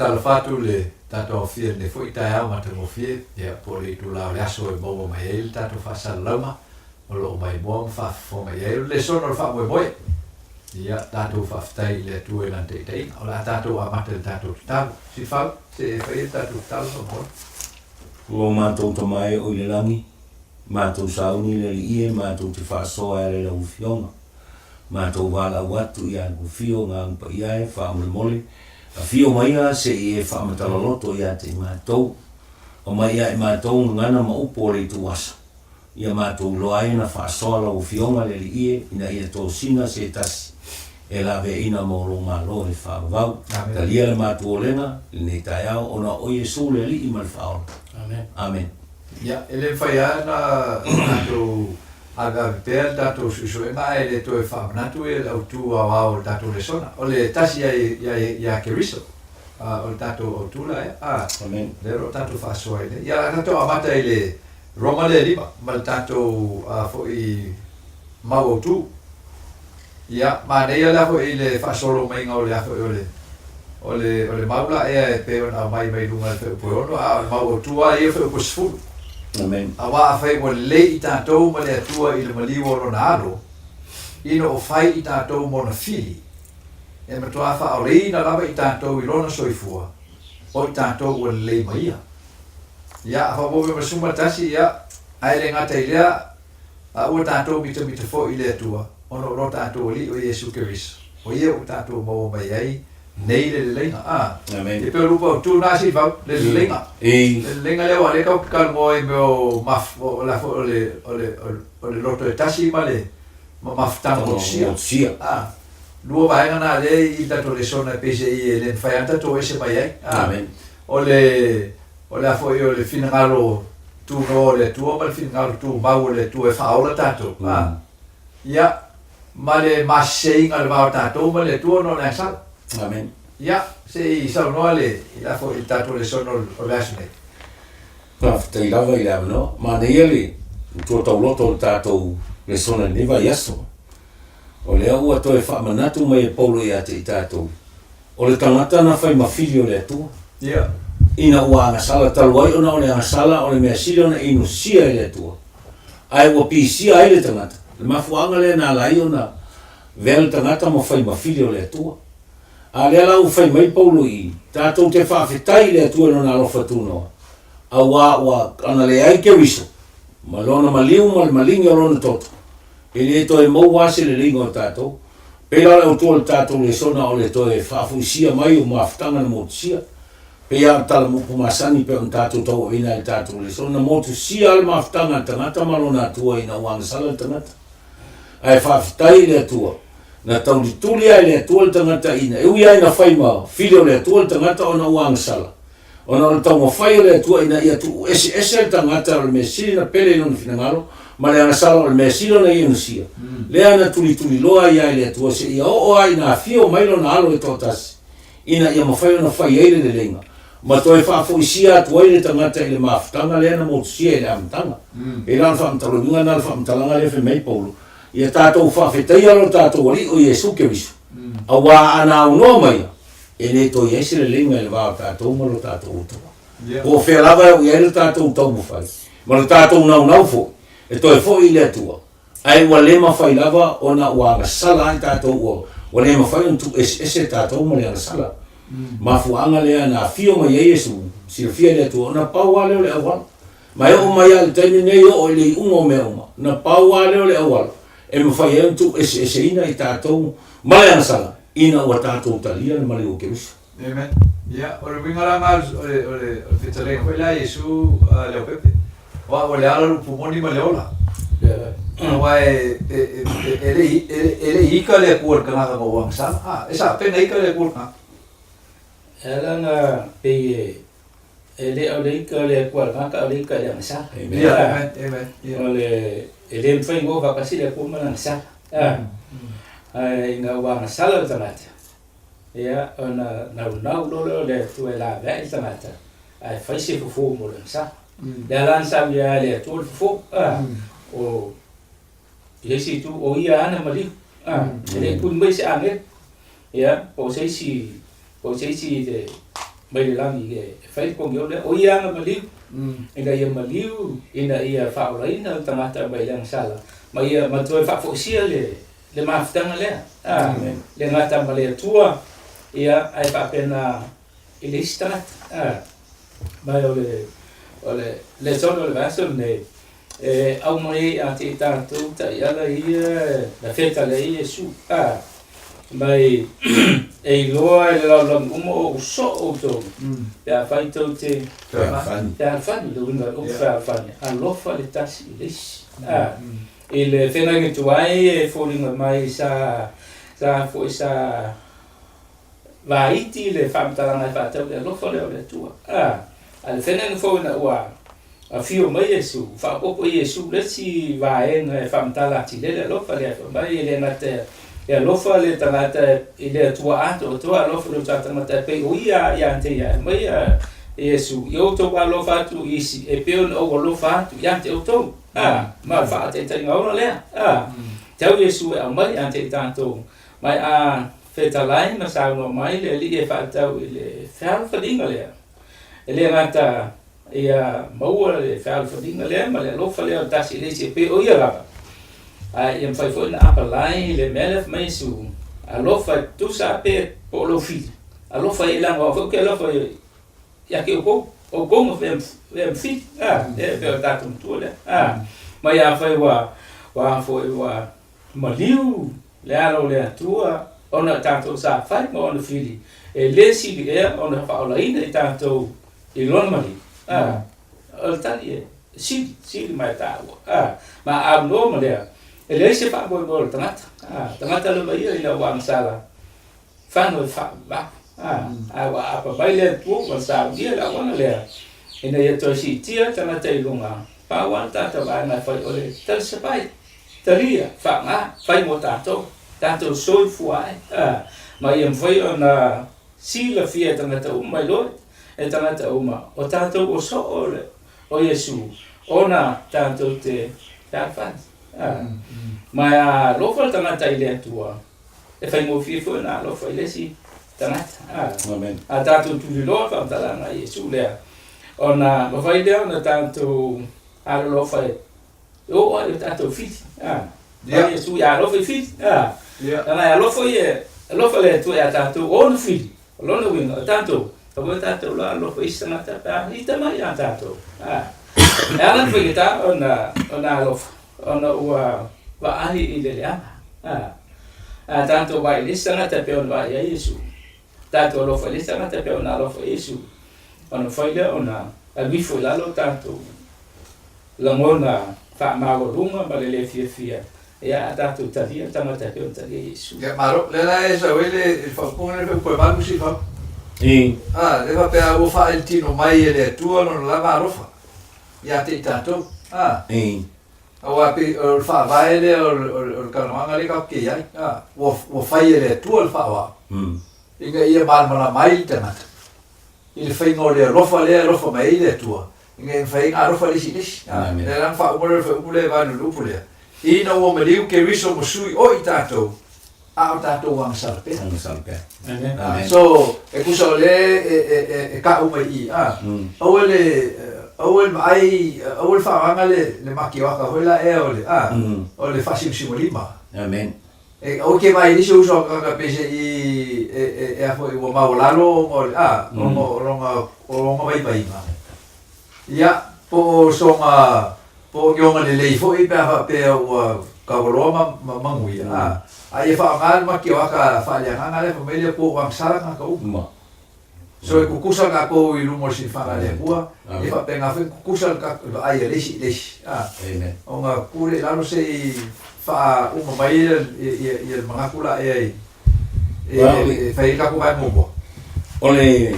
Faatalofa atu i le tatou aofia i lenei foi taeao matagofie, ia, po o le itula o le aso e maua mai ai le tatou faasalalauga o lo o maimoa ma faafofoga i ai. O le lesona o le faamoemoe, ia, tatou faafetai i le Atua i Lana taitaiga. O le a tatou amata i le tatou tatalo. Sifau, se e faia le tatou tatalo faamoemoe. Ua matou Tama e o i le lagi, matou sauni i le Alii e matou te faasoa e ala i lau Afioga. Matou valaau atu ia Gufio Agaga Paia e faamolemole, afio maia se i e faamatala loto ia te i matou. Aumai ia i matou gagana ma upu o le itu aso, ia matou iloa ai ona faasoa lau Afioga le Alii e, ina ia tosina se tasi e laveaina mo lou Malo e faavavau. Talia le matou olega i lenei taeao ona o Iesu le Alii ma le Faaola. Amen. Ia, e le mafai lava ona tatou aveave pea le tatou suesuega ae le toe faamanatu le autu aoao o le tatou lesona. O le tasi ia Keriso, o le tatou autu la ea. A, lea o lo o tatou faasoa ai nei. Ia, o le a tatou amata i le Roma le 5 ma le tatou foi mau autu. Ia, manaia la foi le faasolo maiga o le a foi o le o le o le mau la ea e pei ona aumai mai luga i le fuaiupu e 6, a o le mau autu lava ia o le fuaiupu e 10. Amen. Aua afai ua lelei i tatou ma le Atua i le maliu o Lona Alo, ina o fai i tatou mona fili, e matuā faaoleina lava i tatou i Lona soifua, o i tatou ua lelei ma Ia. Ia, a faaopoopo mai ma le 11, ia, ae le gata i lea, A ua tatou mitamita foi i le Atua, ona o lo tatou Alii o Iesu Keriso, o Ia ua tatou maua mai ai nei le leleiga. A, Amen. E pei o le upu autu na Silivau, le leleiga. I. Le leleiga lea aua o lea tatou te talanoa i mea o maf, o le a foi o le, o le, o le loto e tasi ma le ma mafutaga motusia. Motusia. A, lua vaega na lea i le tatou lesona e pei se i e le mafai lava ona tatou o ese mai ai. A, Amen. o le, O le a foi o le finagalo tunoa o le Atua ma le finagalo tumau o le Atua e faaola tatou, a? Ia, ma le maseseiga o le va o tatou ma le Atua ona o le agasala. Amen. Ia, se i saunoa le, i le a foi i le tatou lesona o le aso nei. Faafetai lava i le avanoa. Manaia le matua tauloto o le tatou lesona i lenei vaiaso. O lea ua toe faamanatu mai e Paulo ia te i tatou, O le tagata na fai ma fili o le Atua. Ia. Ina ua agasala talu ai ona o le agasala o le mea sili ona inusia e le Atua, ae ua pisia ai le tagata. Le mafuaaga lea na ala ai ona vea le tagata ma fai ma fili o le Atua. A lea la ua fai mai Paulo i i, tatou te faafetai i le Atua i Lona alofa tunoa, auā ua ana leai Keriso, ma Lona maliu ma le maligi o Lona toto, E le toe maua lava se leleiga o tatou. Pei la o le autu o le tatou lesona o le toe faafoisia mai o mafutaga na motusia. Pei lava o le tala upu masani pei ona tatou tauaveina ai le tatou lesona, na motusia lava le mafutaga a le tagata ma lona Atua ina ua agasala le tagata. Ae faafetai i le Atua, na taulituli lava e le Atua le tagata ina, e ui lava ina fai ma fili o le Atua le tagata ona ua agasala, Ona o le taumafai o le Atua ina ia tuueseese le tagata o le mea sili na pele i lona finagalo ma le agasala o le mea sili ona ia inusia, lea na tulituliloa ai ia i le Atua seia oo lava ina afio mai lona Alo e toatasi, ina ia mafai ona fai ai le leleiga, ma toe faafoisia atu ai le tagata i le mafutaga lea na motusia i le amataga. Pei la o le faamatalaga lena o le faamatalaga lea fai mai Paulo, Ia tatou faafetaia lo tatou Alii o Iesu Keriso, auā ana aunoa maia, E le toe i ai se leleiga i le va o tatou ma lo tatou Atua. Po o fea lava e oo i ai lo tatou taumafai, ma lo tatou naunau foi, e toe foi i le Atua, ae ua le mafai lava ona ua agasala ai tatou, ua, ua le mafai ona tuueseese tatou ma le agasala. Mafuaaga lea na afio mai ai Iesu, silafia e le Atua, ona pau lava lea o le auala. Ma e oo mai lava i le taimi lenei, e oo i le iuga o mea uma, na pau lava lea o le auala e mafai ai ona tuueseeseina i tatou ma le agasala, ina ua tatou talia le maliu o Keriso. Amen. Ia, o le uiga la na o le, o le, o le fetalaiga foi lea a Iesu a Leaupepe, o au o le ala, le upu moni ma le ola. Aua e, e, e, e, le i, e, e le i ika le Atua i le kanaka ma ua agasala. A, e sao, pe na ika le Atua i le kanaka. E ala ona pei e E le o le ika o le Atua i le tagata, a o le ika i le agasala. Ia, amen, amen. Ia. O le, e le mafai ona o faatasi le Atua ma le agasala. Ae ina ua agasala le tagata, ia, ona naunau loa lea o le Atua e laveai le tagata, ae fai se fofo mo le agasala. Lea la na saunia ai e le Atua le fofo, o i isi itu, o ia lava na maliu. E le i tuli mai se agelu, ia, po o se isi, po o se isi le. mai le lagi e fai le kogiolo lea, o ia ana maliu, ina ia maliu ina ia faaolaina le tagata mai le agasala, ma ia ma toe faafoisia le le mafutaga lea, a, le gata ma le Atua, ia, ae faapena i le isi tagata, a. Ma o le, o le lesona o le vaiaso lenei, e aumai ai ia te i tatou taiala ia na fetalai ai Iesu, a, mai e iloa e le lalolagi uma o ou soo outou, pe afai tou te Fealofani. Fealofani, le uiga o le upu fealofani, alofa le tasi i le isi. A, i le feagaiga tuai e foliga mai sa, sa foi sa vaiti le faamatalaga e faatatau i le alofa lea o le Atua. A, a le feagaiga fou ina ua afio mai Iesu, faaopoopo i Iesu le isi vaega e faamatala atili ai le alofa lea, fai mai e le gata e alofa le tagata i le Atua atoatoa, alofa i le tagata e pei o ia ia te ia. E aumai Iesu, ia outou alofa atu i isi e pei ona ou alofa atu ia te outou. A, ma o le faataitaiga ola lea. A, tau Iesu e aumai ia te i tatou. Mai a fetalai ma saunoa mai le Alii e faatatau i le fealofaniga lea. E le gata ia maua le fealofaniga lea ma le alofa lea o le tasi i le isi e pei o ia lava, ae ia mafai foi ona apalai le mea lea fai mai Iesu, alofa e tutusa pe po o lou fili, alofa i leaga o au foi ou te alofa ia te outou, outou ma fea ma fili, a, lea e pei o le tatou matua lea, a, ma ia afai ua, ua foi ua maliu le alo o le Atua ona o tatou sa fai ma ona fili, e le sili ea ona faaolaina i tatou i lona maliu? A, o le tali e sili, sili ma e taua. A, ma a aunoa ma lea, e leai se faamoemoe o le tagata. A, tagata lava ia ina ua agasala, fano e faavavau. A, a ua aapa mai le Atua ua saunia le auala lea, ina ia toe siitia le tagata i luga, pau lava le tatou vaega e fai o le talisapai. Talia, faaaoga, fai mo tatou, tatou soifua ai, a, ma ia mafai ona silafia e tagata uma, iloa e tagata uma, o tatou o soo le, o Iesu, ona tatou te fealofani. A, ma e alofa le tagata i le Atua, e faigofie foi ona alofa i le isi tagata. A, Amen. a tatou tuliloa le faamatalaga a Iesu lea, ona mafai lea ona tatou alolofa e E oo lava i o tatou fili, a. Ia. Mai Iesu ia alofa i fili, a. Ia. Leaga e alofa ia, alofa le Atua ia tatou o ona fili. O lona uiga, o tatou, tatau foi tatou la alofa i isi tagata pe a ita mai ia tatou. A. E ala le faigata ona, ona alofa, ona ua vaai i le leaga. A. A tatou vaai i le isi tagata e pei ona vaai ai Iesu, tatou alofa i le isi tagata e pei ona alofa Iesu, ona mafai lea ona alu ifo i lalo tatou lagona faamaualuga ma le le fiafia, ia a tatou talia le tagata e pei ona talia Iesu. Ia malo, lea la e sau ai le faaupuga lea upu e valu sifau. I. A, lea faapea ua faailitino mai e le Atua lona lava alofa ia te i tatou. A. I. Aua pei o le faavae lea o le talanoaga lea tatou te i ai, a, ua fai e le Atua le faaoao ina ia malamalama ai le tagata i le faiga o le alofa lea e alofa mai ai le Atua, ina ia mafai ai ona alofa le isi i le isi. A, lea la na faauma lea o le fuaiupu lea e valu i le upu lea, Ina ua maliu Keriso ma sui o i tatou, a o tatou agasala pea. Agasala pea. Amen. So, e tusa o lea e, e, e, e ka'u mai i i, a, aua le, aua le vaai, aua le faaaogaina le, le makioaka foi la ea o le, a, o le faasimasima lima. Amen. E, aua ke vaai i nisi o uso a tagata pei se i, e, e, e a foi, ua maualalo ona o le, a, ona o lona, o lona vaivaiga. Ia, po o sona, po o ni ona lelei foi pe a faapea ua taualoa ma, ma manuia, a, a ia faaaoga le makioaka faaleagaga lea fai mai le Atua ua agasala tagata uma. So e tutusa tatou i luma o le silafaga a le Atua, ia faapena foi ona tutusa le tatou vaai a le isi i le isi, a, ona tu lea i lalo se i faauma mai ia, ia, ia le manatu la ea i, e, e fai ai le tatou vaega muamua. O le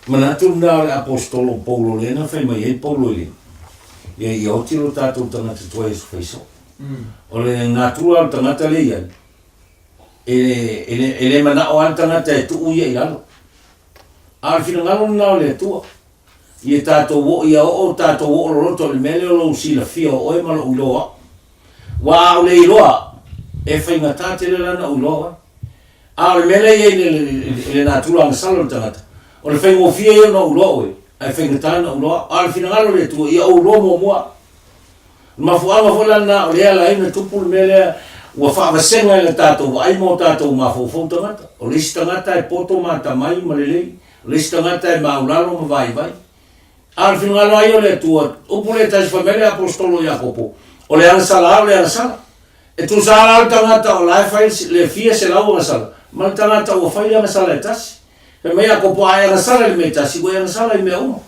Manatu lena o le Aposetolo o Paulo lea na fai mai ai Paulo i le, ia, ia oti lo tatou tagata tuai e fai soo. O le natura o le tagata lea i ai, e, e, le, e le manao lava le tagata e tuu ia i lalo. A o le finagalo lena o le Atua, ia tatou oo, ia oo tatou oo loloto i le mea lea o lou silafia o oe ma lou iloa au. Ua a ou le iloa au, e faigata tele la ona ou iloa oe. A o le mea lea e i ai i le natura agasala o le tagata, O le faigofie ia ona ou iloa oe, ae faigata ona ou iloa au. A o le finagalo o le Atua, ia ou iloa muamua au. O le mafuaaga foi la lena o lea e ala ai ona tupu le mea lea, ua faavasega e le tatou vaai ma o tatou mafaufau tagata. O le isi tagata e poto ma atamai ma lelei, o le isi tagata e maulalo ma vaivai. A o le finagalo lava ia o le Atua, upu lea e tasi fai mai le Aposetolo o Iakopo, o le agasala lava o le agasala. E tusa lava la le tagata o la e fai le fia selau agasala, ma le tagata ua fai le agasala e tasi. Fai mai Iakopo, a e agasala i le mea e tasi, ua e agasala i mea uma.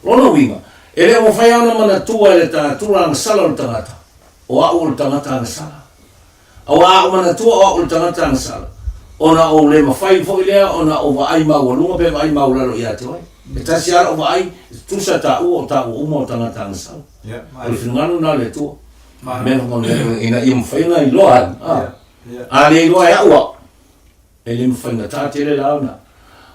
Lona uiga, e le o mafai lava ona manatua e le tulaga agasala o le tagata, o au o le tagata agasala. Aua a ou manatua o au o le tagata agasala, ona ou le mafai foi lea ona ou vaai maualuga pe vaai maulalo ia te oe. E tasi lava lau vaai, e tutusa taua o taua uma o tagata agasala. O le finagalo lena o le Atua. Mea ina ia mafai ona iloa ai. A le iloa e au au, E le mafai faigata tele la ona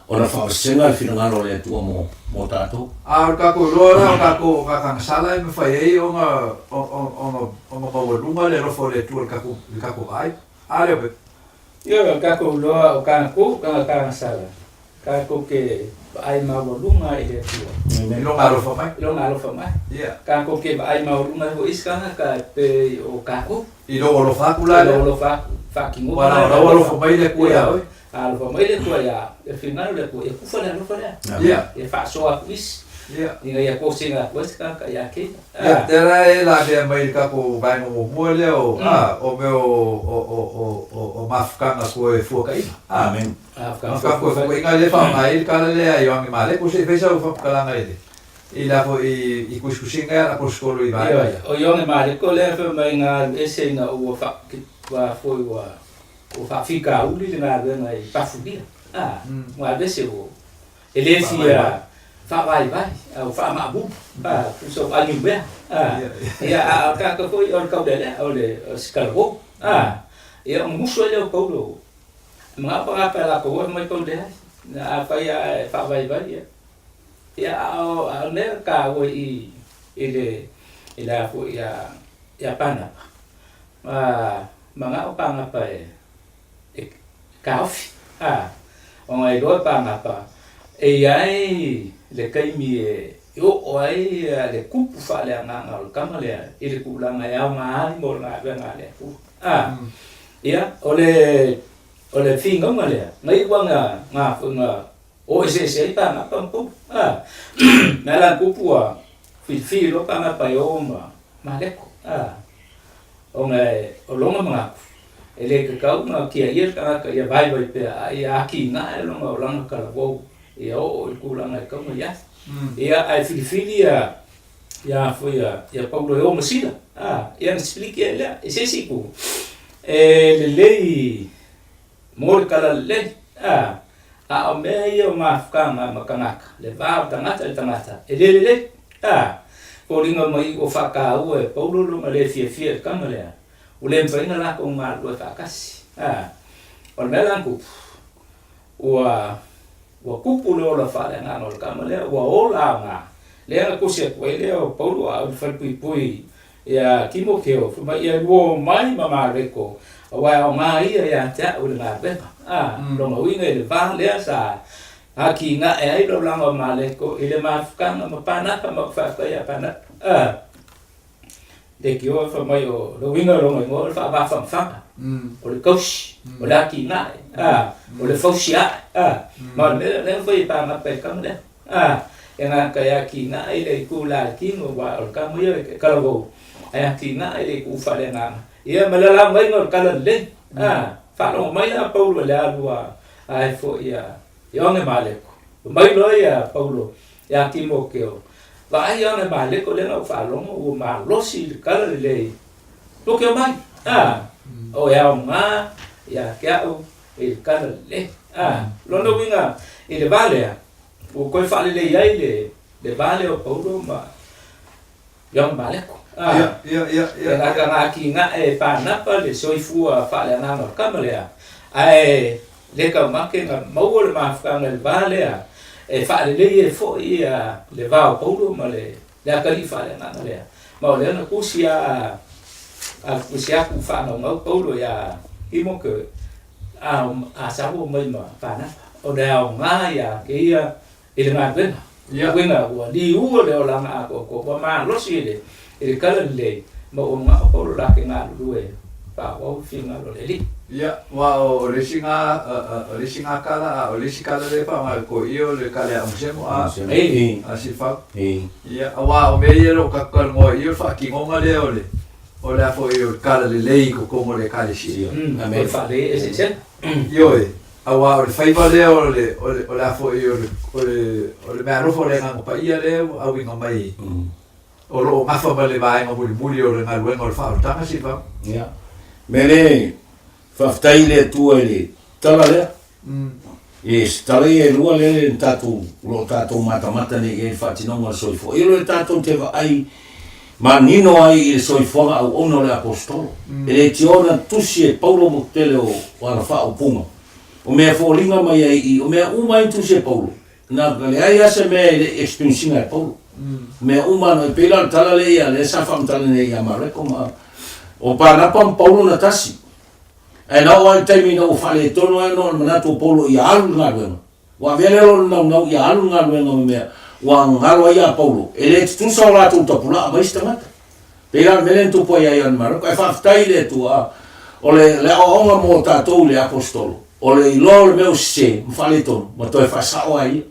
ona faavasega le finagalo o le Atua mo mo tatou. A o le tatou iloa la o tatou o tagatagasala e mafai ai ona ona ona maualuga le alofa o le Atua i le tatou i le tatou vaai. A lea pe? Ioe, o le tatou iloa o tatou tagatagasala, tatou te vaai maualuga ai i le Atua. I lona alofa mai. I lona alofa mai. Ia. Tatou te vaai maualuga ai foi isi tagata e pei o tatou. I lou alofa atu la lea. I lou alofa atu, faatinoga la. Aua la ua alofa mai le Atua ia oe. A alofa mai le Atua ia, e finagalo le Atua, ia kufa le alofa lea. Ia. Ia faasoa atu isi. Ia. Ina ia kosina atu ai se tagata ia te ia. Ia, lea la e lavea mai i le tatou vaega muamua lea o, a, o mea o, o, o, o, o, o mafutaga toe fuataina. Amen. Mafutaga toe fuataina lea e faaaoga ai le tala lea a Ioane Mareko. Se i fai sau faamatalaga i le, I la foi i tusitusiga ia Aposetolo i vaega ia. O Ioane Mareko lea fai mai na alu ese ina ua fa ua foi ua ua faafitauli le galuega i Pafulia. A, ua alu ese ua e le fia faavaivai a ua faamaamulu. A, tusa ua animea. A, ia a o tagata foi o le taulealea o le o se talavou. A, ia ona musu ai lea o Paulo. Manao tagata e latou fai mai tou leai. Afai a e faavaivai ia Ia, a o, a o mea taua i, i le, i le a foi ia, ia Pānapa, a manao Pānapa e, e taofi, a, ona e iloa e Pānapa, e i ai le taimi e, e oo ai le kupu faaleagaga o le tama lea i le tulaga e aoga ai mo le galuega a le Atua. A, ia, o le, o le finauga lea, na iu lava na, na, O eseese ai pāgapa ma Paulo. A, mea la kupu ua filifili loa pāgapa e o ma Mareko. A, ona e, o lona manatu, e le tatau ona tiaia le tagata ia vaivai pea, a ia atinae lona olaga talavou ia oo i le tulaga e tatau ona i ai. Ia, ae filifili ia, ia foi ia, ia Paulo e o ma Sila. A, ia ona sipiliki ai lea. I se isi itu, e lelei Mo le talalelei, a, a o mea ia o mafutaga ma tagata, le va o tagata i le tagata, e le lelei, a. Foliga mai ua faataua e Paulo lona le fiafia i le tama lea, ua le mafai ona latou galulue faatasi, a. O le mea la na tupu, ua, ua tupu le ola faaleagaga o le tama lea, ua ola aoga, lea na tusi atu ai lea o Paulo a o i le falepuipui Ia Timoteo, fai mai, Ia lua omai ma Mareko, aua e aoga ia ia te au i le galuega. A, lona uiga i le va lea sa atinae ai le olaga o Mareko i le mafutaga ma Panapa, ma ou faafetai ia Panapa. A, leitioa fai mai o le uiga o lona igoa o le faavafagofaga, o le tausi, o le atinae, a, o le fausiae, a, ma o le mea lea na fai e Panapa i le tama lea. A, e gata e atinae i le itu la le tino, aua o le tama ia e talavou, ae atinae i le itu faaleagaga. Ia ma le lauga o le tala lelei. A, faalogo mai la Paulo i le alu a ai foi a Ioane Mareko. Fai mai loa ia Paulo ia Timoteo, Vaai Ioane Mareko lea na ou faalogo ua malosi i le tala lelei, tou te omai. A, o e aoga ia te au i le tala lelei. A, lona uiga i le va lea, Ua toe faalelei ai le le va lea o Paulo ma Ioane Mareko. A, Ia, ia, ia, ia. E gata na atinae e Panapa le soifua faaleagaga o le tama lea, ae le taumate na maua le mafutaga i le va lea e faalelei ai foi le va o Paulo ma le le atalii faaleagaga lea. Ma o lea na tusi a a tusi atu faanaunau Paulo ia Timoteo, a a sau omai ma Panapa. O le aoga ia kēia i le galuega. Uiga ua liua le olaga atoatoa, ua malosi i le i le talalelei, ma ua manao Paulo la te galulue faaauau le finagalo o le Alii. Ia, aua o le isi na, o le isi na kala, a o le isi kala lea e faaaoga e le toeia o le kala ia Onesemo, a, a Silafau. Ia, aua o mea ia o lo o tatou talanoa i i, o le faatinoga lea o le, o le a foi o le talalelei i totonu o le Ekalesia. O le faalelei eseesega. Ioe. Aua o le faiva lea o le, o le, o le a foi o le, o le, o le meaalofa o le Agaga Paia lea ua auina mai, o lo o gafa ma le vaega mulimuli o le galuega o le faaolataga, Silvano. Ia. Mea lea, faafetai i le Atua i le tala lea. I se tala ia e lua lea na tatou, o lo o tatou matamata nei i ai i le faatinoga o le soifua. Ia o lo tatou te vaai manino ai i le soifuaga auauna o le Aposetolo. E le tioa ona tusi e Paulo mo tele o ana faaupuga. O mea e foliga mai ai i, o mea uma ai na tusi e Paulo. Na leai lava se mea e le i experience ina e Paulo. O mea uma na, e pei la o le tala lea ia, lea sa faamatala nei ia Mareko ma, o Panapa ma Paulo na tasi. Ae na oo lava i le taimi ina ua faaletonu ai ona o le manatu o Paulo ia alu i le galuega. Ua avea lea lona naunau ia alu le galuega ma mea ua galo ai ia Paulo, e le tutusa o latou tapulaa ma isi tagata. Pei la o le mea lea na tupu ai ia Ioane Mareko. Ae faafetai i le Atua, o le, le aoaoga mo tatou i le Aposetolo, o le iloa o le mea ua sese ma faaletonu, ma toe faasao ai ia.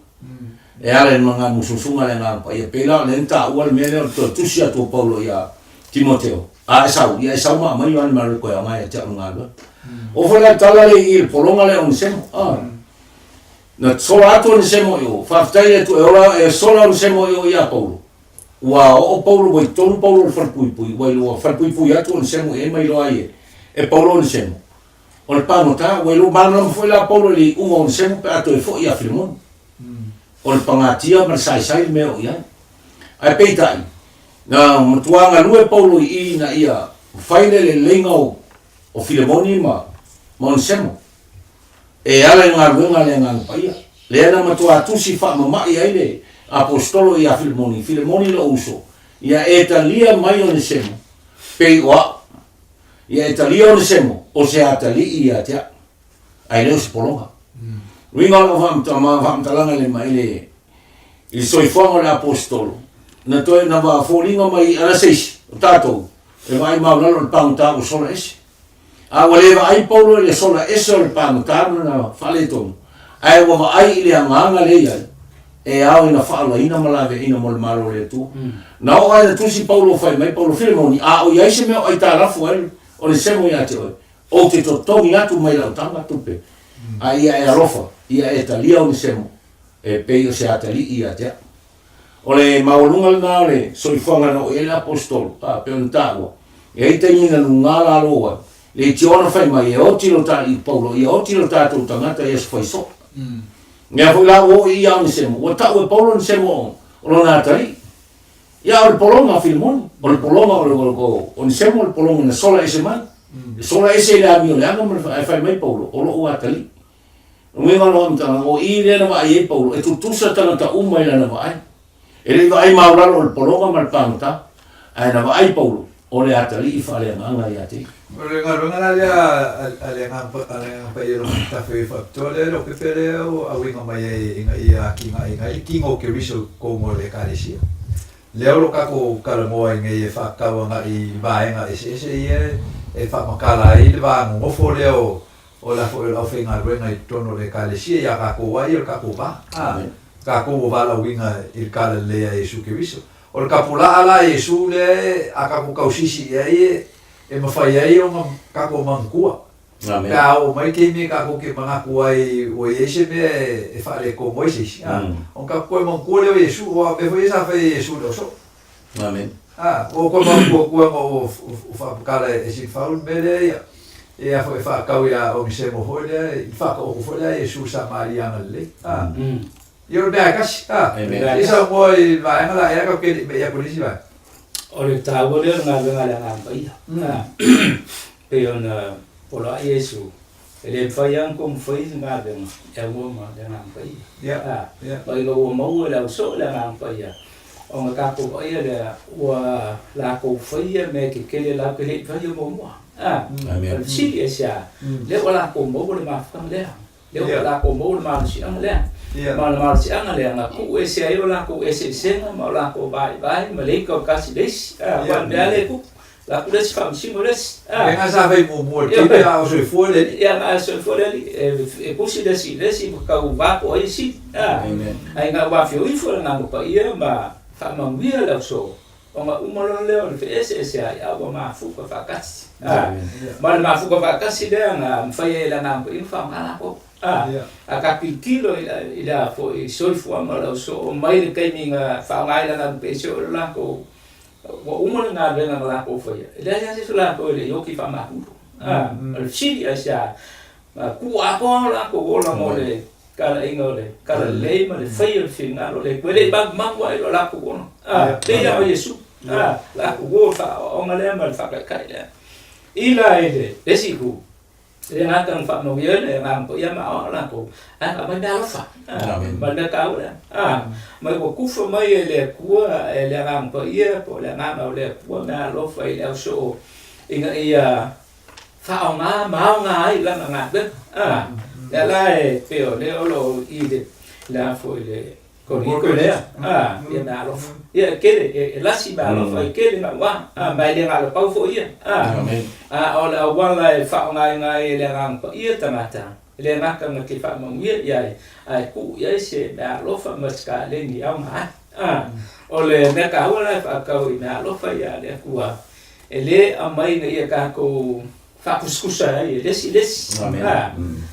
E ala i le magamususuga a le Agaga Paia. Pei la o lea na taua le mea lea o le toe tusi atu o Paulo ia Timoteo, a e sau, ia e sau ma aumai Ioane Mareko e aoga ia te au i le galuega. Oo foi la le tala lea i i le pologa lea o Onesemo. Ah. Na sola atu Onesemo i o, faafetai i le Atua e ola, e sola Onesemo i o ia Paulo. Ua oo Paulo, ua i totonu Paulo i le falepuipui, ua iloa falepuipui atu Onesemo i ai ma iloa ai e, e Paulo Onesemo. O le pagota, ua iloa malamalama foi la Paulo i le iuga o Onesemo pe a toe foi ia Filemoni. O le pagatia ma le saisai le mea o i ai. Ae peitai, na matua galue Paulo i i ina ia fai le leleiga o, o Filemoni ma, ma Onesemo. E ala i galuega a le Agaga Paia, lea na matua tusi faamama'i ai le Aposetolo ia Filemoni, Filemoni lou uso, ia e talia mai Onesemo, pei o a'u. Ia e talia Onesemo, o se atalii ia te a'u, ae le o se pologa. Uiga o lau faamatalaga i le, i le, i le soifuaga o le Aposetolo, na toe, na foliga mai ana se isi, o tatou, e vaai maulalo i le pagota ua sola ese. A ua le vaai Paulo i le sola ese o le pagota ma lona faaletonu, ae ua vaai i le agaga lea i ai, e ao ina faaolaina ma laveaiina mo le Malo o le Atua. Na oo lava ina tusi Paulo fai mai Paulo, Filemoni, a o i ai se mea o aitalafu ai Onesemo ia te oe, ou te totogi atu mai lau taga tupe, a ia e alofa, ia e talia Onesemo, e pei o se atalii ia te au. O le maualuga lena o le soifuaga na oo i ai le Aposetolo, a, pei ona taua, e i ai taimi na lugā lalo ai, leitioa ona fai mai, e oti lo ta, i Paulo, ia oti lo tatou tagata i aso fai soo. Mea foi la ua oo i ia Onesemo, ua tau e Paulo Onesemo o lona atalii. Ia, o le pologa a Filemoni, o le pologa o le, o Onesemo o le pologa na sola ese mai. E sola ese i le amio leaga ma le, ae fai mai Paulo, o lou atalii. O uiga o lau faamatalaga, o i lea na vaai ai Paulo, e tutusa tagata uma i lana vaai. E le i vaai maulalo o le pologa ma le pagota, ae na vaai Paulo, o le atalii faaleagaga ia te ia. O le galuega la lea a le Agaga Paia i lona tafe faapitoa lea, le pepe lea ua auina mai ai ina ia atinaeina ai le tino o Keriso i totonu o le Ekalesia. Lea o lo o tatou talanoa ai nei e faatatau agai i vaega eseese ia e faamatala ai le va nonofo lea o O la foi o le aufaigaluega i totonu o le Ekalesia ia tatou ai o le tatou va, a, tatou ua valaauina i le Tala Lelei a Iesu Keriso. O le tapulaa la a Iesu lea e, a tatou tausisi i ai e, e mafai ai ona tatou manatua. Pe a oo mai le taimi e tatou te manatu ai ua i ai se mea e, e faaletonu ai se isi, a, ona tatou toe manatua lea o Iesu, aua o mea foi ia sa fai e Iesu i le osoo. Amen. A, ua ou toe manatua atu ona ua faapakala e Silafau le mea lea ia, e a foi e faatau ia Onesemo foi lea, i le faataoto foi lea a Iesu i le Samaria agalelei. A, ia o le mea lava e tasi. A, se i saunoa i le vaega la ea tatou te le i me'i atu i le isi vaega. O le taua lea o le galuega a le Agaga Paia. A, pei ona poloai Iesu, E le mafai lava ona taumafai se galuega e aua ma le Agaga Paia. Ma ina ua maua e le ausoo le Agaga Paia, ona tatou vaaia lea ua latou faia mea tetele latou te le i faia muamua. O le fesili, aisea? Lea ua latou maua le mafutaga lea. Lea ua lakou maua le malosiaga lea. Ma o le malosiaga lea na tuu ese ai o lakou eseesega ma o lakou vaivai ma le ika o le tasi i le isi. Aua o le mea lava lea e tupu, alu atu le isi faamasino le isi. Mea na sa fai muamua i le taimi a o soifua le Alii. Ia, na o soifua le Alii, e tusi le isi i le isi ma tau vapoa ai le sili. Ae ina ua afio ifo le Agaga Paia ma faamanuia le ausoo, Ona uma loa lea o le feeseeseai, a ua mafuta faatasi. A, ma o le mafuta faatasi lea na mafai ai e le Agaga Paia ona faaaoga latou. A, a ta tilotilo i le, i le a foi soifuaga o le ausoo mai le taimi na faaaoga ai le Agaga Paia seia oo i le latou, ua uma le galuega na latou faia, e leai lava se isi o latou e le i oti faamatulo. A, o le fesili, aisea? Na tuu atoa o latou ola mo le Talaiga o le talalelei ma le faia o le finagalo o le Atua. E le i magumagu lava i lo latou ola. A, pei lava o Iesu. A, latou uo le faaoaoga lea ma le faataitai lea. I la i le isi itu, e le gata ina faamanuia ai le Agaga Paia ma aoao latou, ae na aumai meaalofa. A, ma le mea taua lea. A, ma ua tufa mai e le Atua, e le Agaga Paia po o le Agaga o le Atua meaalofa i le ausoo ina ia faaaoga ma aoga ai lana galuega. A, lea la e pei o lea o lo o i le, le a foi le Korinito lea, a, ia meaalofa. Ia e tele, e, e lasi meaalofa, e tele naua, a, ma e le galo pau foi ia. A, a o le auala e faaaogaina ai e le Agaga Paia tagata, e le gata na te faamanuia i ai, ae tuu i ai se meaalofa ma se kaleni e aoga ai. A, o le mea taua la e faatau i meaalofa ia a le Atua, E le aumai ina ia tatou faakusikusa ai e le isi i le isi.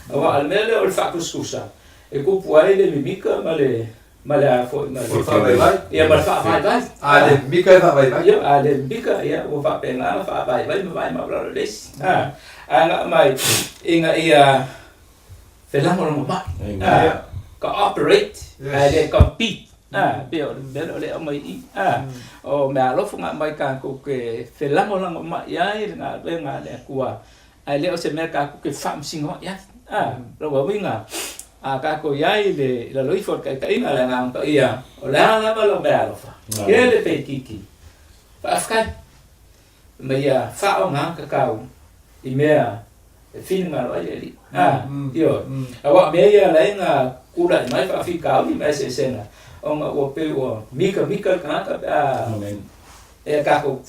Aua o le mea lea o le faakusikusa, e tupu ai le mimika ma le ma le a foi ma le faavaivai. Ia ma le faavaivai. A le mimika e faavaivai. Ia, a le mimika, ia ua faapena ona faavaivai ma vaai maualalo i le isi. Ae na aumai ina ia felagolagomai. Cooperate ae le compete. A, pei o le mea lea o lea e aumai i i. A, o meaalofa na aumai tatou te felagolagomai ai le galuega a le Atua, ae le o se mea tatou te faamasinoai ai. A, o lona uiga, a tatou i ai i le i lalo ifo o le taitaiga a le Agaga Paia, o le a lava lau meaalofa, tele pe itiiti, faafetai. Ma ia faaaoga tatau i mea e finagalo ai le Alii. A, ioe. Aua o mea ia ala ai ona tulai mai faafitauli ma eseesega, ona ua pei ua mikamika le tagata pe a e tatou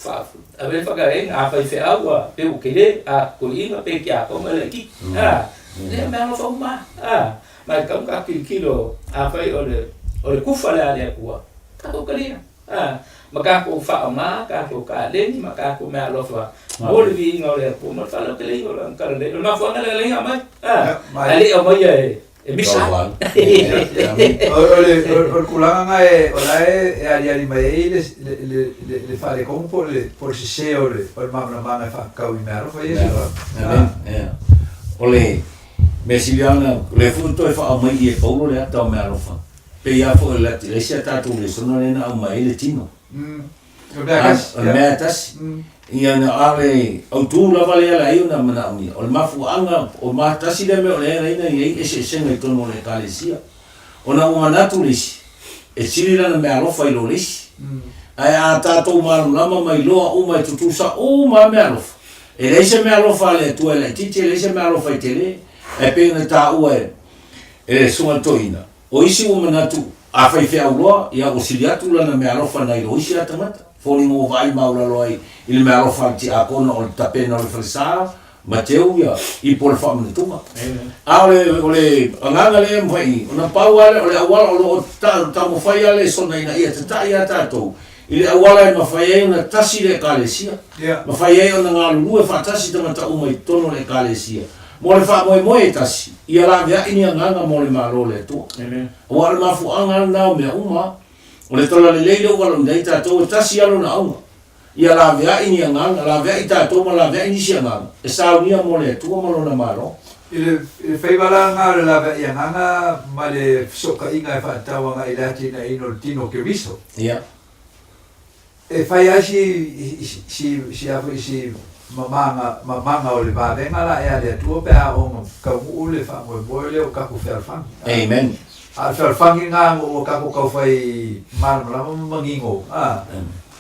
ave le faataitaiga, a faifeau ua pei ua tele, a toeaina pe tiakono e laitiiti. A, lea mea alofa uma lava. A, ma e tatau ona tatou tilotilo, afai o le o le tufa lea a le Atua, tatou talia. A, ma tatou faaaoga tatou kaleni ma tatou meaalofa mo le viiga o le Atua ma le faalauteleina o Lana Talalelei. O le mafuaaga lea e ala ai ona aumai, a, ae le i aumaia e, e misa ai. O le, o le tulaga na e, o la e aliali mai ai le, le, le, le faaletonu po o le, po o le sese o le, o le malamalamaga e faatatau i meaalofa ia. Amen. Yeah. O le mea sili lava ona, o lea foi ua toe faaumai i e Paulo le ata o meaalofa. Pei lava foi o le le isi a tatou lesona lea na aumai ai le tino. O le mea tasi. O le mea tasi. Ia na a le autu lava lea ala ai ona manaomia. O le mafuaaga, o ma tasi lea mea o lea e ala ai ona i ai eseesega i totonu o le Ekalesia. Ona ua manatu le isi, e sili lana meaalofa i lo le isi. Ae a tatou malamalama ma iloa uma e tutusa uma lava meaalofa, e leai se meaalofa a le Atua e laitiiti, e leai se meaalofa e tele. Ae pei ona taua e le Susuga i le Toeaina, O isi ua manatu, a faifeau loa, ia ua sili atu lana meaalofa nai lo isi a tagata. Foliga ua vaai maulalo ai i le meaalofa a le tiakono o le tapena o le falesa, Mateu ia, ipo o le faamanatuga. A o le, o le agaga lea e mafai ona pau lava lea, o le auala o lo o taumafai lava le sona ina ia tatai ia tatou i le auala e mafai ai ona tasi le Ekalesia, mafai ai ona galulue faatasi tagata uma i totonu o le Ekalesia. Mo le faamoemoe e tasi, ia laveai ni agaga mo le Malo o le Atua. Aua o le mafuaaga lena o mea uma, o le talalelei lea ua valaauina ai tatou, e tasi lava lona auga, ia laveai ni agaga, laveai tatou ma laveai nisi agaga, e saunia mo le Atua ma Lona Malo. I le faiva la lena o le laveai agaga ma le fesootaiga e faatatau agai i le atinaeina o le tino o Keriso. Ia. E fai ai si, si, si a foi si mamaga, mamaga o le vavega la ea a le Atua pe a ono taunuu le faamoemoe lea o tatou fealofani. Amen. A o le fealofani lena ua tatou tau fai malamalama ma manino, a,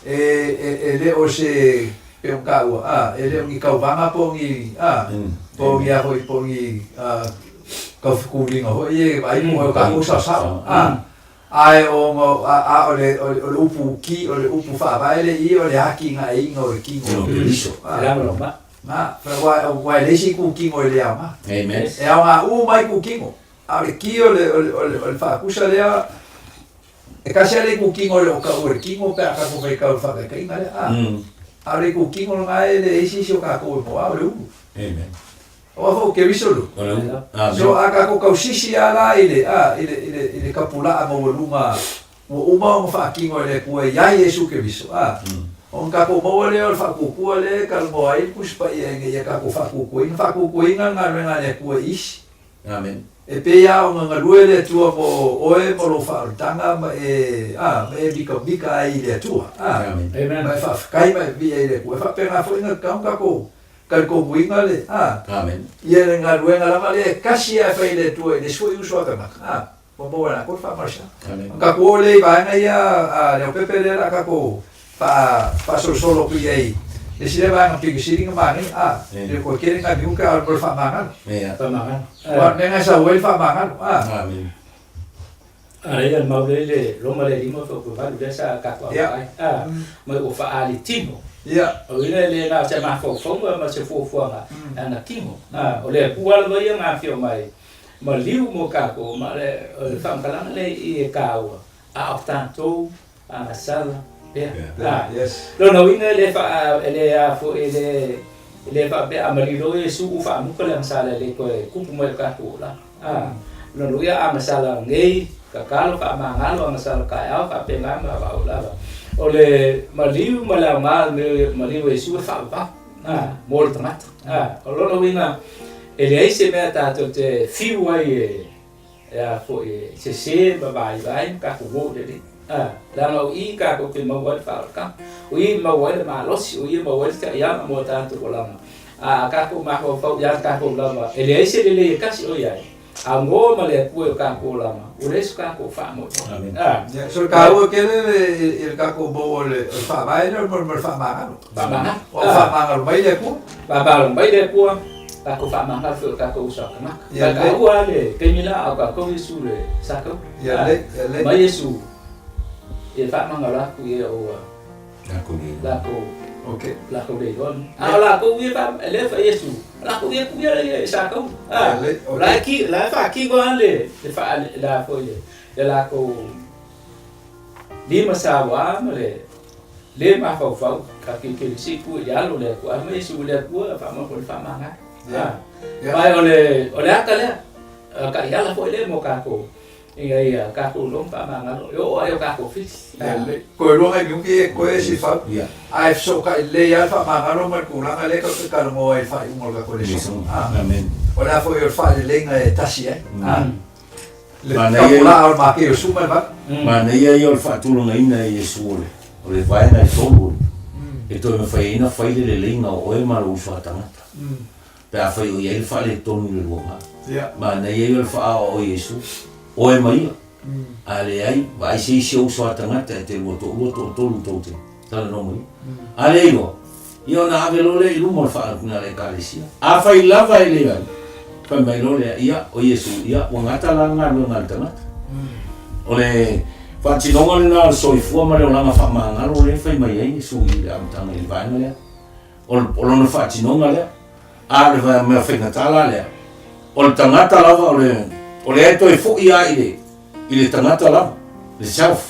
e, e, e le o se, pei ona taua, a, e le o ni tauvaga po o ni, a, po o ni a foi, po o ni, a, taufetuliga foi ia e vaai po o tatou saosao a. Ae ona a o le o le upu ki o le upu faavae lea i i o le atinaeina o le tino o Keriso. Na, aua e leai se itutino e le aoga. E aoga uma lava itutino, a o le ki o le o le o le faatusa lea, e tasi lava le itutino e le o taua i le tino pe a tatou faitau i le faataitaiga lea, a. A o le itutino lena e leai se isi o tatou e moa, o le ulu. Aua foi o Keriso lo. So a tatou tausisi lava la i le, a, i le, i le, i le tapulaa maualuga ua uma ona faatino e le Atua iā Iesu Keriso, a, ona tatou maua lea o le faatuatua lea e talanoa ai le Tusi Paia ina ia tatou faatuatuaina. Faatuatuaina le galuega a le Atua i isi. Amen. E pei lava ona galue le Atua mo oe ma lou faaolataga ma e, a, ma e mikamika ai i le Atua, a, Amen. ma e faafetai ma e viia i le Atua. E faapena foi ona tatau ona tatou Talitonuina le, a, Amen. ia le galuega lava lea e tasi lava e fai e le Atua i le isi foi uso a tagata, a, ua maua e latou le faamalosiaga. Amen. Ona tatou oo lea i vaega ia, a, Leaupepe lea o le a tatou faa, faasolosolo atu i ai i le isi lea vaega pito sili ona manaia, a, Amen. le toe tele nai minute a o le faamagalo. Ia. Faamagalo. Aua o le mea lena e sau ai le faamagalo, a. Amen. A ia le mau lea i le Roma le 5 fuaiupu 8 lea sa tatou auai a ma ua faaali tino. O uiga e le na o se mafaufauga ma se fuafuaga e ana tino. A o le Atua lava ia na afio mai ma liu mo tatou ma o le faamatalaga lea i i e taua a o tatou agasala pea. A lona uiga e le faa e le a foi e le e le faapea a maliu loa Iesu ua faamuta le agasala e le toe tupu mai i lo tatou olaga. A, lona uiga agasala nei, tatalo faamagalo agasala taeao faapena ma vao lava. O le maliu ma le aoga o le maliu o Iesu e faavavau, a, mo le tagata. A, o lona uiga e leai se mea tatou te fiu ai e, e a foi e sese ma vaivai ma tatou o i le Alii. A, leaga o i tatou te maua ai le faaolataga, o i e maua ai le malosi, o i e maua ai le taiala mo tatou olaga. A a tatou mafaufau ia tatou lava, e leai se lelei e tasi o i ai, a goa ma le Atua i o tatou olaga, ua leai so tatou faamoemoe. A. Ia, so le taua tele i le tatou maua o le faavae lea mo le faamagalo. Faamagalo. Ua faamagalo mai le Atua. Faamagalo mai le Atua, tatou faamagalo foi i o tatou uso a tagata. Ia lelei. Taua le taimi la a o tatou Iesu le sa taua. Ia lelei, ia lelei. Mai Iesu e faamagalo atu ia ua lakou okay. Lakou le iloa a o lakou ia fa le fa Iesu lakou ia ku ia ia sa taua. Ia lelei, okay. La ki la fa ki wa le le fa la foi le le lakou lima sa wa ma le le mafaufau ka ke ke si ku i alo le Atua mai Iesu le Atua fa ma ko le fa manga. Mai o le o le aka lea ka iala foi le mo kakou ina ia kakou lo fa mangalo e oo ai o kakou fili. Ia lelei. Koe lua ngai minute ia e koe si fau. Ae fesootai lelei lava le faamagalo ma le tulaga lea tatou te talanoa ai i le faaiuga o le tatou lesona. O le a foi o le faaleleiga e tasi ai. Le tapulaa o le makei o Suma e vave. Manaia ia o le faatulagaina e Iesu o le o le vaega e tolu e toe mafai ai ona fai le leleiga o oe ma lou uso a tagata. Pe afai o i ai le faaletonu i le lua va. Manaia ia o le faaoao e Iesu, oe ma ia. A leai, vaai se isi o uso a tagata e te lua toalua toatolu tou te talanoa ma ia. A le iloa, ia ona ave loa lea i luma o le faamasinoga a le Ekalesia. Afai lava e leai, fai mai loa lea, ia, o Iesu, ia, ua gata la le galuega a le tagata. O le faatinoga lena o le soifua ma le olaga faamagalo lea e fai mai ai Iesu i le amataga i le vaega lea. O lona faatinoga lea. A o le mea faigata la lea, o le tagata lava o le, o lea e toe foi lava i le, i le tagata lava, le self.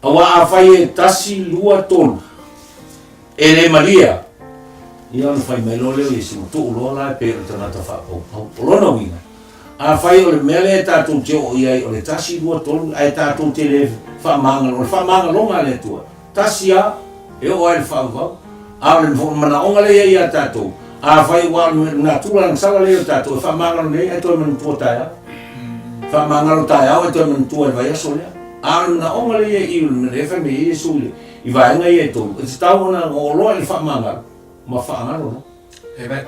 Aua afai e tasi, lua, tolu, e le malie, ia ona fai mai loa lea o Iesu, tuu loa la e pei o le tagata faapaupau. O lona uiga, afai o le mea lea tatou te oo i ai o le tasi, lua, tolu, ae tatou te le faamagalo, o le faamagaloga a le Atua, tasi lava, e oo ai i le faavavau. A o le manaoga lea e i ai ia tatou, afai aua o le natura agasala lea o tatou, e faamagalo nei ae toe manatua taeao. Faamagalo taeao ae toe manatua i le vaiaso lea. A o le manaoga lea i i, lea e fai mai ai Iesu i vaega ia e tolu, e tatau ona oo loa i le faamagalo ma faagalo loa. Amen.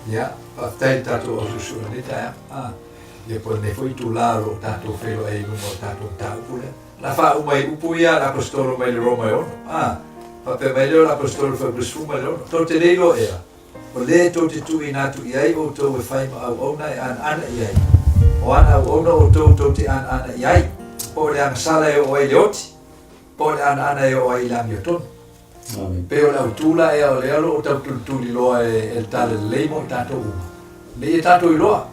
Ia, faafetai i le tatou ausuesue i lenei taeao. Ah, ia po o lenei foi itula o lo o tatou feiloai ai i luma o le tatou mataupu lea. O le a faauma i upu ia a le Aposetolo mai le Roma e ono. Ah, faapea mai lea o le Aposetolo Fuaiupu 16, Tou te le iloa ea, o lē tou te tuuina atu i ai outou e fai ma auauna e anaana i ai. O ana auauna outou tou te anaana i ai, po o le agasala e oo ai i le oti, po o le anaana e oo ai i le amiotonu. E pei o le autu la ea o lea o lo o tau tulituliloa e le Talalelei mo i tatou uma, ina ia tatou iloa,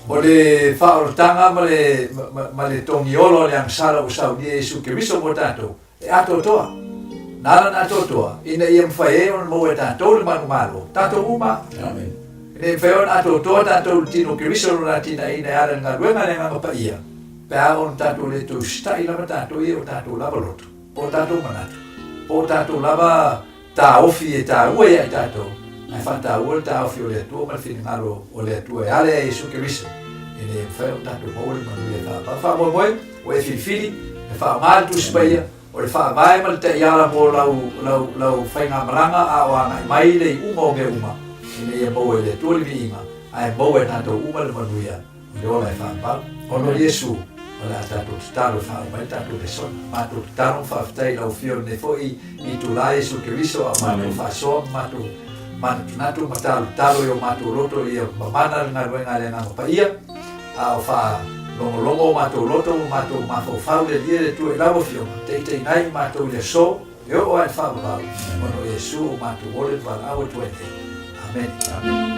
o le faaolataga ma le, ma le togiola o le agasala ua saunia e Iesu Keriso mo tatou, e atoatoa. Na ala ona atoatoa, ina ia mafai ai ona maua e tatou le manumalo, tatou uma. Amen. Ina ia mafai ona atoatoa tatou i le tino o Keriso lona atinaeina e ala i le galuega a le Agaga Paia, pe a ona tatou le toe usitai lava tatou ia i o tatou lava loto, po o tatou manatu, po o tatou lava taofi e taua ia i tatou, ae faataua le taofi o le Atua ma le finagalo o le Atua e ala ia Iesu Keriso, ina ia mafai ona tatou maua le manuia faapau. Faamoemoe, ua e filifili e faaaoga le Tusi Paia, o le faavae ma le taiala mo lau, lau, lau faigamalaga a o agai mai le iuga o mea uma, ina ia maua e le Atua le viiga, ae maua e tatou uma le manuia. O le ola e faapau. Ona o Iesu, o le a tatou tatalo e faauma ai le tatou lesona. Matou tatalo ma faafetai i lau Afio i lenei foi itula, Iesu Keriso, a o matou faasoa ma matou manatunatu ma talotalo i o matou loto ia mamana le galuega a le Agaga Paia, a o faalogologo o matou loto ma matou mafaufau i le Alii e le Atua i lau Afioga, taitaiina ai i matou i le aso. E oo lava i le faavavau, ona o Iesu o matou ola i le valaau atu ai nei. Amene. Amene.